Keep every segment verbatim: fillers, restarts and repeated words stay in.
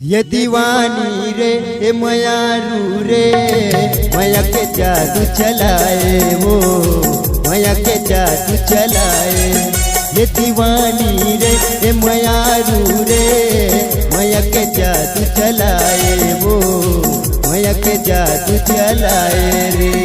ये दीवानी रे, ए मयारू रे, मया के जादू चलाए वो, मया के जादू चलाए। ये दीवानी रे, ए मयारू रे, मया के जादू चलाए वो, मया के जादू चलाए रे।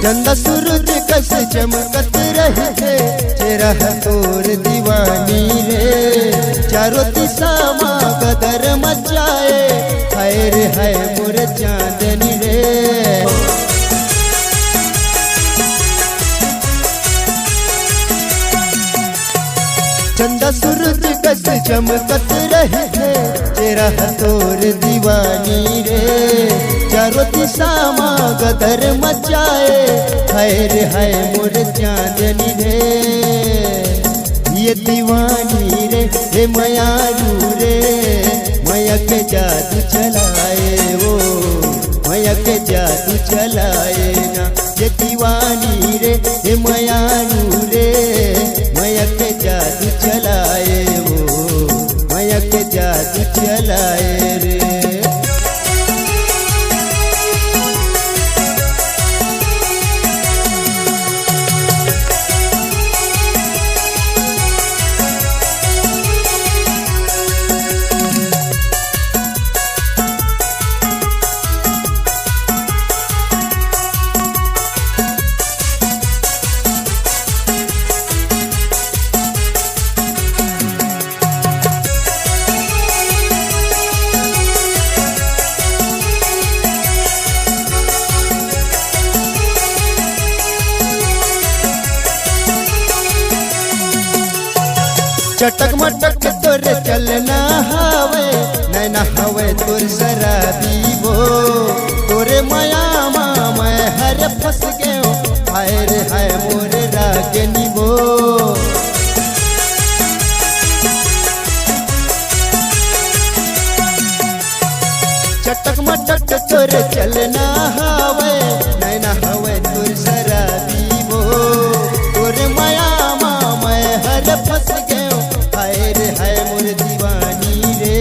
चंदा सूरज कस चमकत रहिथे, चेहरा ह तोर दीवानी रे। चारों दिशा मा गदर मचाए, हाय रे हाय मोर चांदनी रे। चंदा सूरज कस चमकत रहिथे, चेहरा ह तोर दीवानी रे। चारों दिशा मा गदर मचाए, हाय रे हाय मोर चांदनी रे। ये दीवानी रे, हे मयारू रे, मया के जादू चलाए वो, मया के जादू चलाए ना। ये दीवानी रे, हे मयारू रे, मया के जादू चलाए वो, मया के जादू चलाए रे। चटक मटक तोरे चलना हवे, नैना हवे तोर शराबी वो। तोरे माया मा मैं हर फंस गयो, हाय रे हाय मोरे रागनी वो। चटक मटक तोर चलना हवे, नैना हवे तोर शराबी वो। तोर माया मा मैं हर फंस गयो, हाय रे हाय मोर दीवानी रे।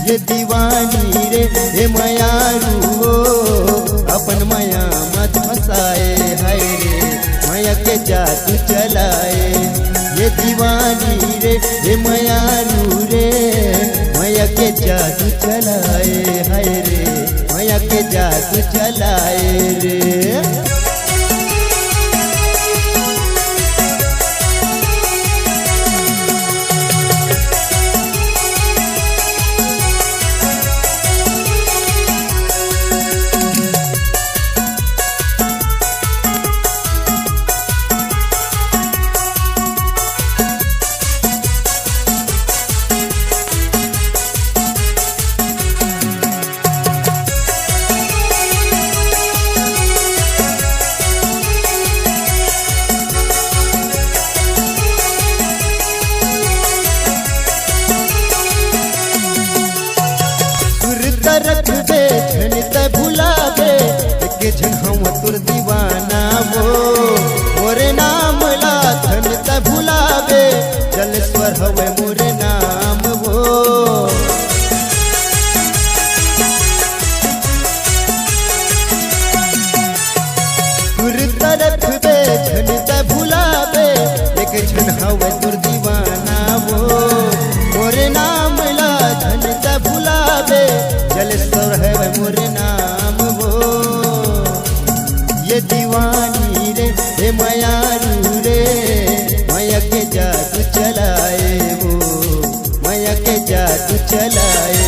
ये दीवानी रे, हे मयारू वो, अपन माया मत फंसाए, हाय रे, मया के जादू चलाए। ये दीवानी रे, हे मयारू रे, मया के जादू चलाए, हाय रे, मया के जादू चलाए रे। सुर त रखबे झन त भुलाबे, एक झन हव तोर दीवाना वो। मोरे नाम ला झन त भुलाबे, जलेश्वर हवे मोरे नाम वो। सुर त रखबे झन त भुलाबे, एक झन हवे तोर दीवाना वो। मोरे नाम ला झन त भुलाबे, जलेश्वर हवे मोरे नाम वो। ये दीवानी रे, हे मयारू रे, मया के जादू चलाए वो, मया के जादू चलाए।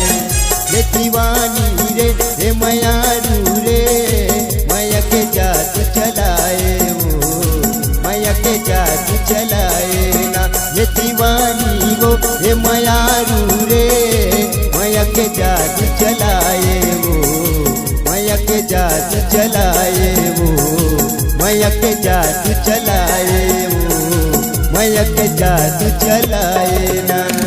ये दीवानी रे, हे मयारू रे, चलाए ना। ये दीवानी वो, ये मयारू रे, मया के जादू चलाए वो, मया के जादू चलाए वो, मया के जादू चलाए वो, मया के जादू चलाए ना।